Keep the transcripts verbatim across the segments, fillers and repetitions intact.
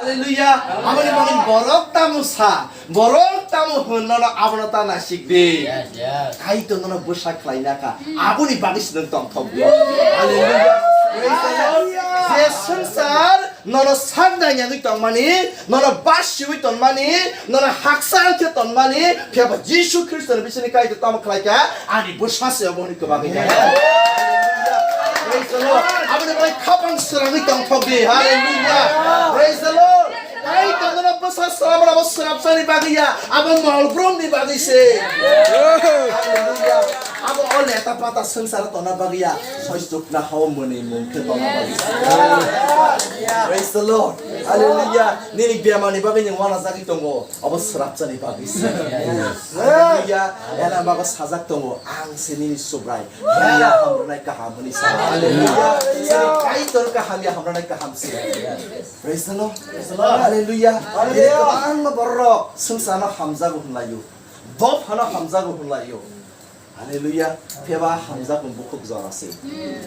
Hallelujah. Aboni bagwi borok tamo sa, borok tamo hwn nono abono ta naisik di. Yes, yes. Kaitor nono bwsa khlaina kha. Aboni bagwi se nwng tongthok di. Hallelujah. Praise the Lord. Je swngchar nono sak nainani tongmani, nono basiwi tongmani, nono haksa wngkhe tongmani, phiyaba Jisu Khristo ni bisingni Kaitor tamo khlai kha, ani bwsa se obo hwnwi kwbangwi kha. Praise the Lord. Aboni bai khapang srangwi tongthok di. Hallelujah. Praise the Lord. Kaitor nono bwsa srabra abo srabsani bagwi ya, abo mol bromni bagwi se. Hallelujah. Abo o leta pata swngcharo tongna bagwi ya, soistukna hao mwnwi mung khe tongna bagwi se. Praise the Lord. Hallelujah. Nini bemani bagwi nwng uanajagwi tongo. Abo srapchani bagwi se. Hallelujah. Ela bago sajak tongo. Ang se nini Subrai. Hamya hamrwnai kaham hwnwi sa. Hallelujah. Sini Kaitor kaham ya hamrwnai kaham se. Praise the Lord. Praise the Lord. Hallelujah. Hallelujah. Kwbangma borok swngcharno hamjago hwnlaio. Dophano hamjago hwnlaio. Hallelujah. Phiyaba hamjakmung bukhuk jora se.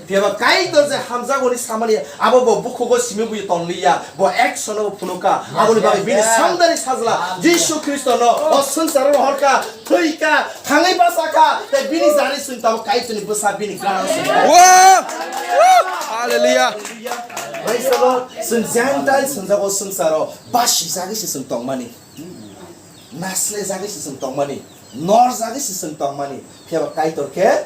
Phiyaba Kaitor je hamjakmungni samani abo bo bukhugo simi buyo tonliya. Bo action o phunukha. Aboni bagwi bini songdari sajla Jisu Khristo no o swngcharo rohorkha, thwikha, thangwi bachakha, tei bini jani swng tabo Kaitorni bwsa bini gana swng. Wow! Hallelujah. Praise the Lord. Swng Gentile swngjago swngcharo basijagwi se swng tongmani. Naslejagwi se chwng tongmani, norjagwi se chwng tongmani, phiyaba Kaitor khe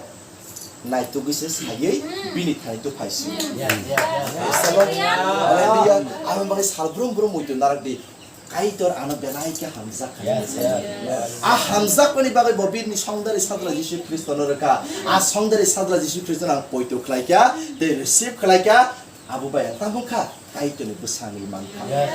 naitugwi se saywi bini thani tuphai si. Yes, yes, yes. Praise the Lord. Hallelujah. Aboni bagwi sal brum brum muitu narak di. Kaitor ano belai khe hamjak kha. Yes, yes, yes. A hamjakmani bagwi bo bini songdari sajla Jisu Khristo no rwkha. A songdari sajla Jisu Khristo no ang poito khlai kha, tei receive khlai kha. Abo bai ang tamo kha, Kaitorni bwsangwi mankha. Yes.